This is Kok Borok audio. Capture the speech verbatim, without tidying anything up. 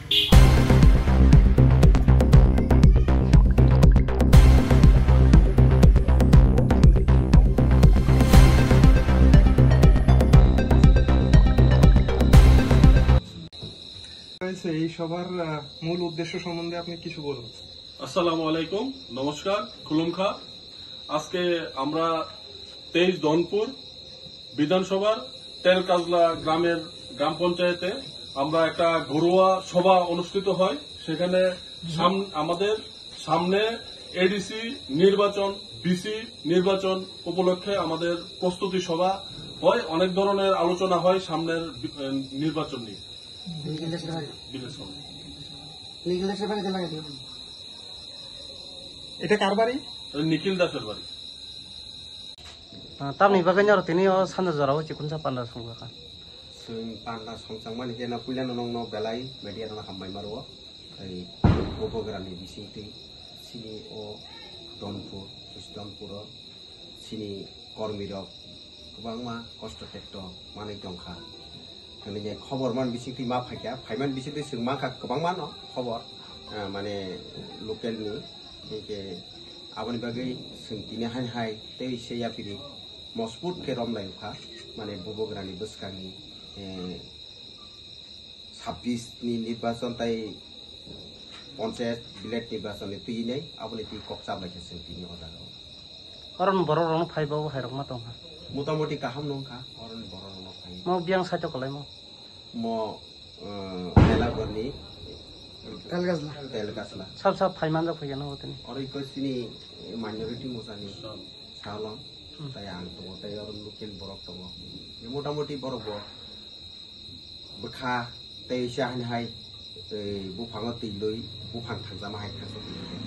হয়েছে, এই সভার, আহ, মূল উদ্দেশ্য সম্বন্ধে আপনি কিছু বলুন। আসসালামু আলাইকুম, নমস্কার, খুলুমখা। আজকে আমরা তেইশ ধনপুর বিধানসভার তেলকাজলা গ্রামের গ্রাম পঞ্চায়েতে আমরা একটা ঘরোয়া সভা অনুষ্ঠিত হয়। সেখানে সাম-, আমাদের সামনে এডিসি নির্বাচন, ডিসি নির্বাচন উপলক্ষে আমাদের প্রস্তুতি সভা হয়। অনেক ধরনের আলোচনা হয় সামনের বি-, আহ, নির্বাচন নিয়ে। বিলেজ সভা। নিখিল দাসের বাড়িতে লাগাই দিও। এটা কার বাড়ি? এটা নিখিল দাসের বাড়ি। Ah, tamni bagwi norok tini o sanja jorao chikonsa panda songjakha. Chwng panda songchangmani khe na puilano nokno belai media rokno hambai ma rwo. Tei Bubagrani bisingtwi chini o Donpur, Donpuro chini kormirok kwbangma kosto tekto manwi tongkha. Hwnwi khobor man bisingtwi ma phaikha, phaiman bisingtwi chwng mankha kwbangma no khobor, ah, mane local ni. Hinkhe aboni bagwi chwng tini haino hai tei se yapiri mosbut khe romlai kha, mane Bubagrani bwskangni, eh, sabbish ni nirbachon tei ponchayat village nirbachon ni twi nai, aboni twi kok chablai khe chwng tini o jaga o. Oron borok rok no phai bo hai rok ma tong kha. Motamoti kaham nung kha, oron borok rok no phai. Mo biyang sai to kolai mo. Mo, eh, Belagor ni Telgasla. Telgasla. Sab sab phai man jak phai no tini. Oro iko chini minority mosa ni salon. Hmm. Tai ang tongo, tai oron local borok tongo. Motamoti borok bo bwkha tei se haino hai, tei buphango twi lwi buphang thangjama hai thangsa twi lwi.